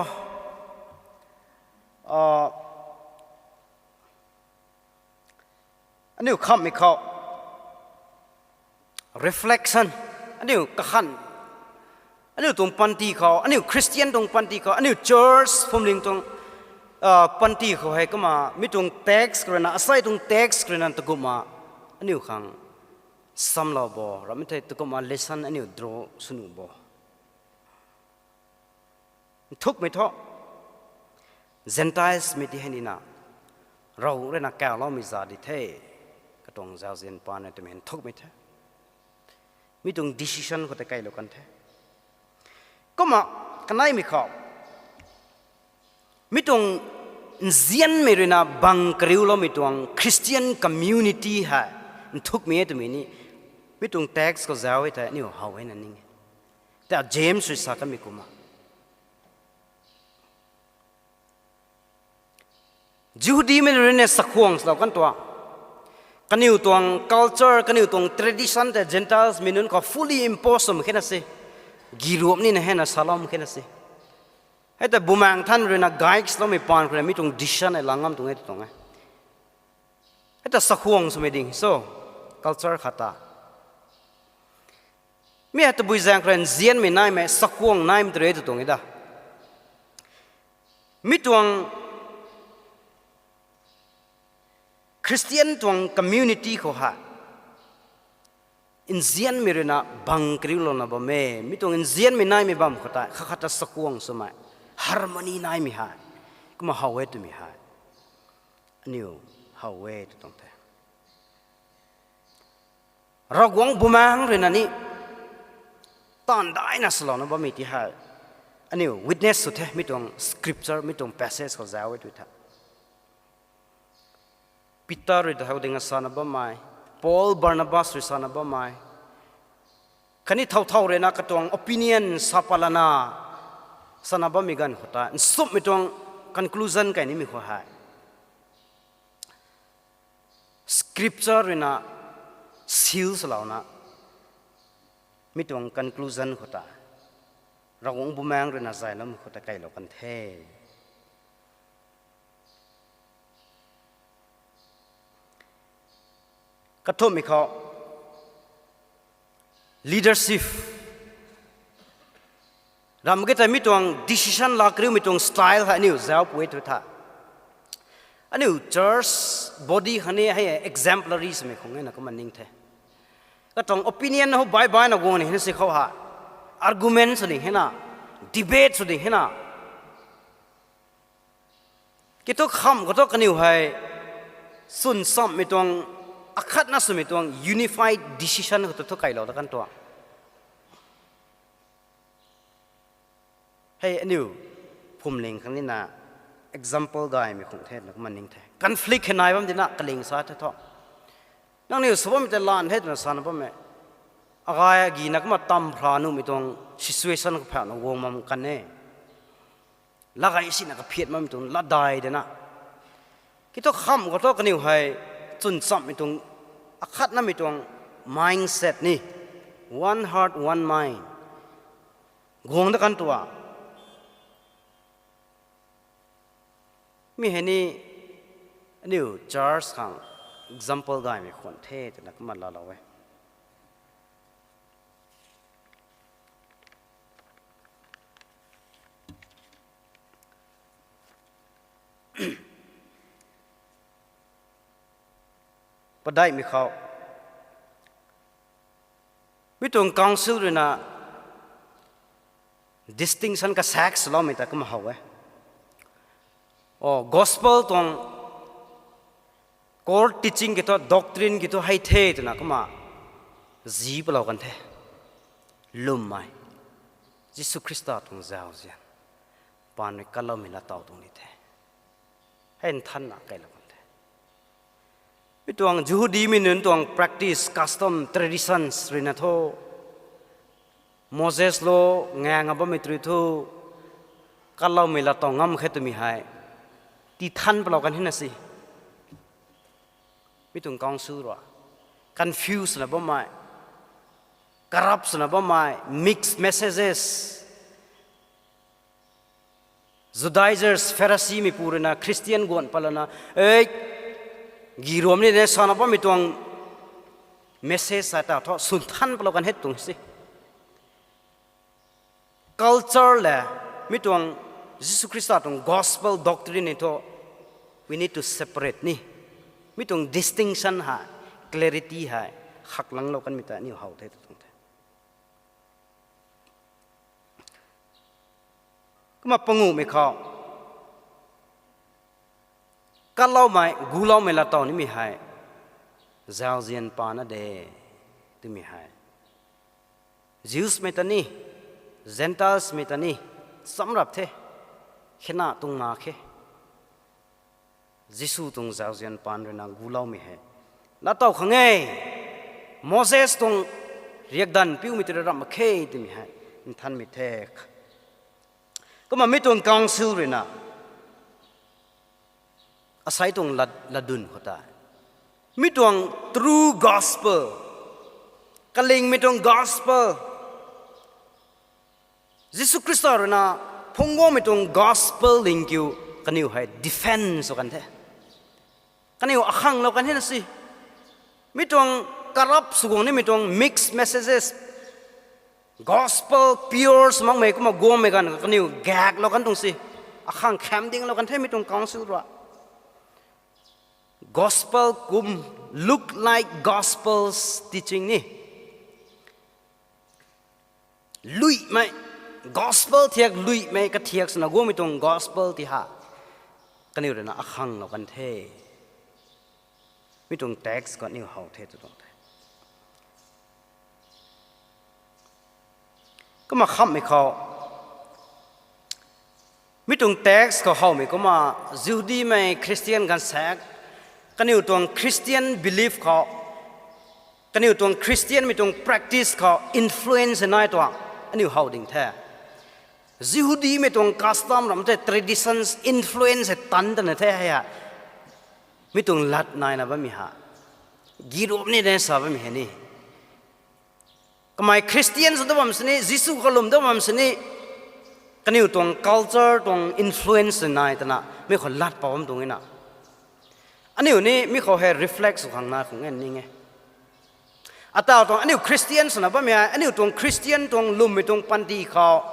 aniu khamhmei khou reflection, aniu kakhan, aniu tuang panty khou, aniu Christian tuang panty khou, aniu church phuamling tuang panty khou hei kumna mi tuang text khou ruina, asei tuang text khou ruina takumna aniu khang samlou bo ramei thei takumna lesson aniu draw sw nuh bo. Nthukmei thu Gentiles mei ti hei nina Ravguangc ruina kawloumei za di the. Katuang zauzian pa na twmei nthukmei the. Mi tuang decision khou tei kailou kan the. Kumna kaneimei khou mi tuang nzianmei ruina bang kariuloumei tuang Christian community hei nthukmei e twmei ni mi tuang text khou zauc e thei aniu how e na ning e. Tei James rui sa kanmei kumna Jihudimei nunc rui ni sakhuang swlou kan tuang. Kaniw tuang culture, kaniw tuang tradition tei Gentiles mei nunc khou fully impose swmei khe na se. Giruap nina hei na saloumei khe na se. Hei tei Bumaengh Nthanmei ruina guide swloumei paan khou rui mi tuang decision hei lang ngam tuang e tw tuang e. Hei ta sakhuang swmei ding so, culture khat ta. Mi hei tabui zaeng khou rui nzianmei naimei, sakhuang naimei tu rui tw tuang e da. Mi tuang Christian tuang community khou hei nzianmei ruina bang kariulouna bam e, mi tuang nzianmei naimei bam khou tei khat khat ta sakhuang swmei, harmony naimei hei kumna how e twmei hei aniu how e tw tuang the. Ravguangc Bumaengh ruina ni taanv daina swlouna bammei ti hei Aniu witness sw the, mi tuang scripture, mi tuang passage khou zauc e tw tha. Peter rui ta thau ding a sana bammei, Paul, Barnabas rui sana bammei, khatni thau thau rui na katuang opinion sa palana sana bammei ganv khou ta, nsumhmei tuang conclusion kai nimei khou hei, scripture rui na seal swlouna, mi tuang conclusion khou ta, Ravguangc Bumaengc rui na zayloumei khou ta kailou kan the. Kathumhmei khou, leadership. Ram ki tei mi tuang decision laa kariumei tuang style hei aniu zauc pui tw tha. Aniu church body khang ni hei exemplary swmei khang e na kumna ning the. Katuang opinion hou bai bai na guang ni hei na si khou ha. Argument sw ding hei na, debate sw ding hei na. Kiu thu kham khou thu kaniw hei chwn chamhmei tuang, akhatna swmei tuang unified decision khou thu thu kailou da kan tuang. Hei aniu phuamling khang ni na example gaymei khang the na kumna ning the. Conflict hei nai bam di na kaling sa the thu. Nangniw sw bammei tei lan the twna sana bammei. Agay agi na kumna tam phra nuhmei tuang situation khou phauhna guang bam kan e. Latgay sina kaphiat bammei tuang latdai de na. Kiu thu kham khou thu kaniw hei chwn chamhmei tuang, akhatnamei tuang mindset ni. One heart, one mind. Guang da kan tuang. Mi hei ni aniu church khang example gaymei khwan the twna kumna laalou e. Padaihmei khou, mi tuang council rui na distinction kasak swloumei ta kumna how e. O, gospel tuang core teaching kiu thu, doctrine kiu thu hei the twna kumna zi palou kan the. Lwmmei, Jisu Khrista tuang zauzian, paan rui kaloumei laatow tuang ni the. Hei nthanna kailou kan the. Mi tuang Jihudimei nunc tuang practice, custom, traditions rui na thu, Moses law ngaeng a bammei tei rui thu, kaloumei laatow ngam khe twmei hei tithan palou kan hei na si. Mi tuang council rui confuse na bammei, corrupt swna bammei, mixed messages. Judaizers, Pharisimeipu rui na Christian guan palana, e, gi ruam ni de sana bammei tuang message sa ta thu swn than palou kan he tuang si. Culture le mi tuang Jisu Khrista tuang gospel doctrine ni thu, we need to separate ni. Mi tuang distinction hei, clarity hei khaklanglou kanmei ta aniu how the tu tuang the. Kumna panguhmei khou, kaloumei, guloumei laatow nimei hei zauzian paan na de twmei hei, Jewsmei ta ni, Gentilesmei ta ni, chamc rap the, khena tuang na khe. Jisu tuang zauzian paan rui na guloumei hei laatow khang e, Moses tuang riakdanv piumei tei rui ramh mak khe twmei hei nthanmei the. Kumna mi tuang council rui na asei tuang lat-, latdyn khou tei, mi tuang true gospel, kalingmei tuang gospel, Jisu Khrista rui na phungc guangmei tuang gospel ling kiu kaniw hei defend sw kan the. Kaniw akhanglou kan hei na si. Mi tuang corrupt sw guang nimei tuang mixed messages, gospel pure sw makmei kumna guangmei ganv kaniw gaeklou kan tuang si. Akhang kham dinglou kan the mi tuang council rui. Gospel kum, look like gospels teaching ni. Luimei, gospel thiak luimei kathiak swna guangmei tuang gospel ti ha, kaniw rui na akhanglou kan the. Mi tuang text khou aniu how the tu tuang the. Kumna khamhmei khou, Mi tuang text khou howmei kumna, Jihudimei Christian ganvsaekc, kaniw tuang Christian belief khou, kaniw tuang Christianmei tuang practice khou influence nai tuang, aniu how ding the. Jihudimei tuang custom ram the, traditions influence hei tan tana the hei a. Mi tuang lat naina bammei ha. Girup ni de sa bammei hei ni. Kamei Christian sw da bam sini, Jisu kalum da bam sini, kaniw tuang culture tuang influence nai tana, mi khou lat pa bam tuang e na. Aniu ni mi khou hei reflect sw khang na khang e ning e. Ataw tuang aniu Christian swna bammei hei, aniu tuang Christian tuang lwmmei tuang panty khou,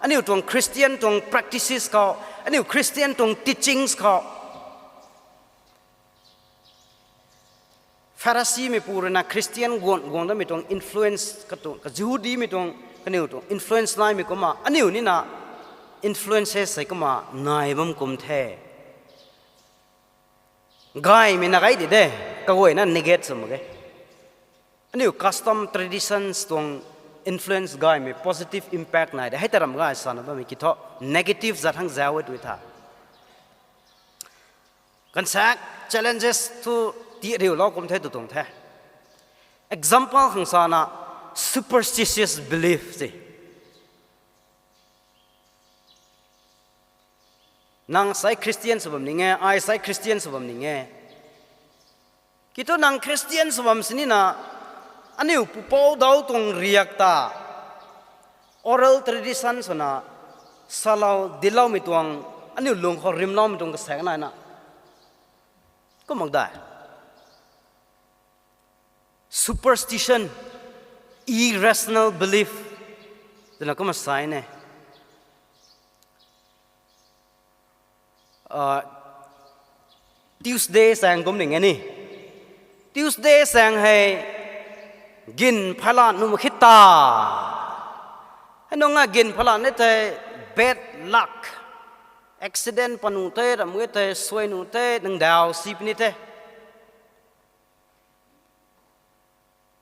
aniu tuang Christian tuang practices khou, aniu Christian tuang teachings khou, Pharisimeipu rui na Christian guang guang damei tuang influence, katu ka Jihudimei tuang, kaniw tuang influence naimei kumna, aniu ni na influences sei kumna nai bam kum the. Gaymei na gay di de, kaguayna negate sw mak ge. Aniu custom, traditions tuang influence gaymei positive impact nai de. Hei ta ram gay sana bammei ki thu negative zat hang zau e tw tha. Ganvsaekc challenges thu ti riulou kum the tw tuang the. Example khang sana, superstitious belief se. Nang sai Christian sw bam ning e, ai sai Christian sw bam ning e. Ki thu nang Christian sw bam sini na, aniu pupouc dauc tuang riak ta, oral tradition swna, salou diloumei tuang, aniu lung khou rimloumei tuang kasaek nai na. Kum mak dai. Superstition, irrational belief twna kumna sa e ne. Tuesday saeng kum ning e ni. Tuesday saeng hei gin phalan nuh mak khe ta. Hei nunc a gin phalan ni thei bad luck, accident pat nuh the, ram e thei, suai nuh the, nang daw si puni the.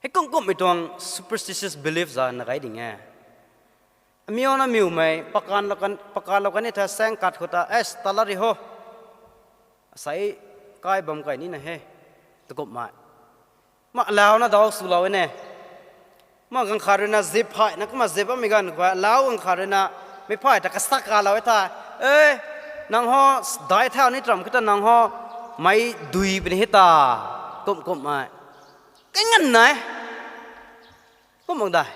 Hei kum kumhmei tuang superstitious belief za na kai ding e. Amiuna miwmei, pakanlou kan, pakanlou kan ni the saeng kat khou ta, es, tala ri ho. Asei kai bam kai nina he. Takumhmei. Ma alauna daw swlou e ne. Ma ganv khat rui na zip phay na kumna zip bammei ganv khou, alau ganv khat rui na, mei phay ta kasak kalou e tha. E, nang ho, dai thau ni tram khou ta nang ho, mei dui puni he ta. Kum kumhmei. Kai nganv nai. Kum mak dai.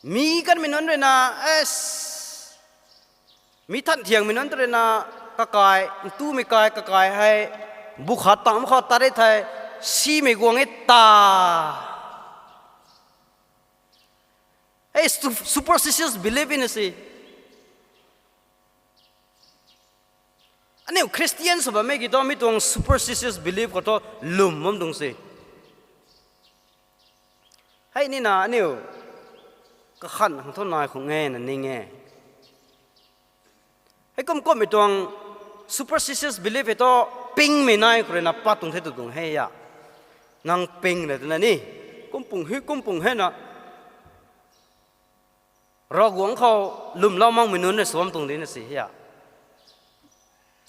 Mi kanmei nunc rui na, es, mi than thiangmei nunc rui na, kakai, ntumei kai, kakai hei, bu khat tang khou tat e thei, simei guang e ta. Hei, su-, superstitious belief in si. Aniu Christian sw bammei ki thu mi tuang superstitious belief khou thu lwm bam tuang se. Hei nina aniu kakhan khang thu nai khang e na ning e. Hei kum kumhmei tuang superstitious belief hei thu pingmei nai khou rui na pat tuang the tw tuang he a. Nang ping na twna ni, kum pung hi, kum pung he na. Ravguangc khou lwmlou makmei nunc rui sw bam tuang di na si he a.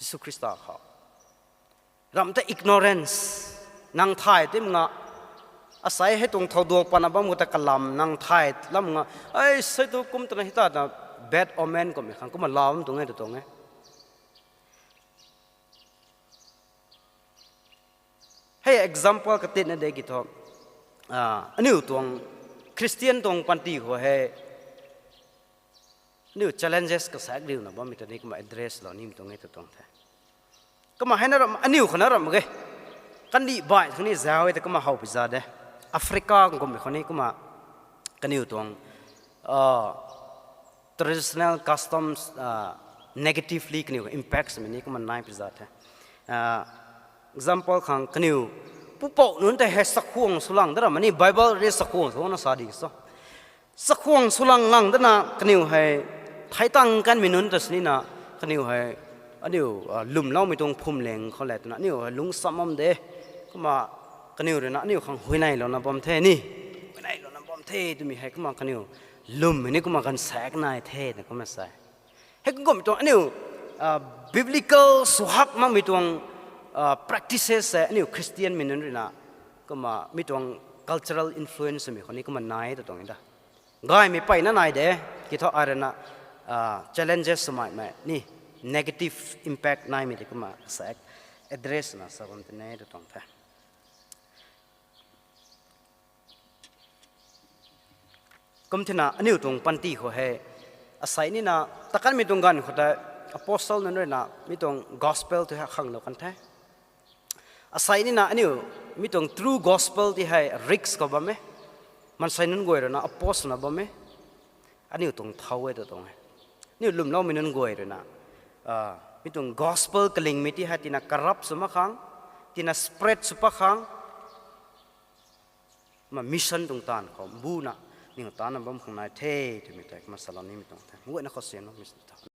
Jisu Khrista khou. Ram ta ignorance. Nang thay tim nga. Asei hei tuang thouduak pana bam khou ta kalam nang thay lam nga. Ai, sei tu kum twna hei ta na bad omen kummei khang kumna lau bam tuang e tw tuang e. Hei example katitna de ki thu, aniu tuang Christian tuang panty khou hei, aniu challenges kasaek riuna bammei ta ni kumna address lou nimei tuang e tw tuang the. Kumna hei na ram, aniu khou na ram ge. Kandih baih khou ni zau e ta kumna how pi za de. Africa kummei khou ni kumna kaniw tuang traditional customs negatively kaniw impact swmei ni kumna nai pi za the. Example khang kaniw pupouc nunc tei hei sakhuang sw lang da ram ni Bible ni sakhuang sw na sa di so. Sakhuang sw lang lang dana kaniw hei thei tang kanmei nunc ta sini na kaniw hei aniu lwmloumei tuang phwamling khou le twna aniu hei lungcsam bam de. Kumna kaniw rui na aniu khang huayneylouna bam the ni. Huayneylouna bam the twmei hei kumna kaniw lwmmei ni kumna ganvsaekc nai the na kumna sa e. Hei kum tuang aniu biblical suhak makmei tuang practices hei aniu Christianmei nunc ruina kumna mi tuang cultural influence mei khou ni kumna nai ta tuang e da. Gaymei peyna nai de, ki thu ai ruina challenges swmei mei ni, negative impact naimei tei kumna sa e, address na sa bam tei ne ta tuang the. Kum thina aniu tuang panty khou hei, asei nina takanmei tuang ganv khou tei apostle nunc ruina mi tuang gospel tu hei khanglou kan the. Asei nina aniu mi tuang true gospel ti hei risk khou bam e. Maansei nunc guay ruina oppose na bam e. Aniu tuang thau e ta tuang e. Aniu lwmloumei nunc guay ruina mi tuang gospel kalingmei ti hei tina corrupt sw mak khang, tina spread sw pat khang, kumna mission tuang taanv khou mbuna aniu taanna bam khang nai the twmei tei kumna salou nimei tuang the. Guayna khou siamna mission ta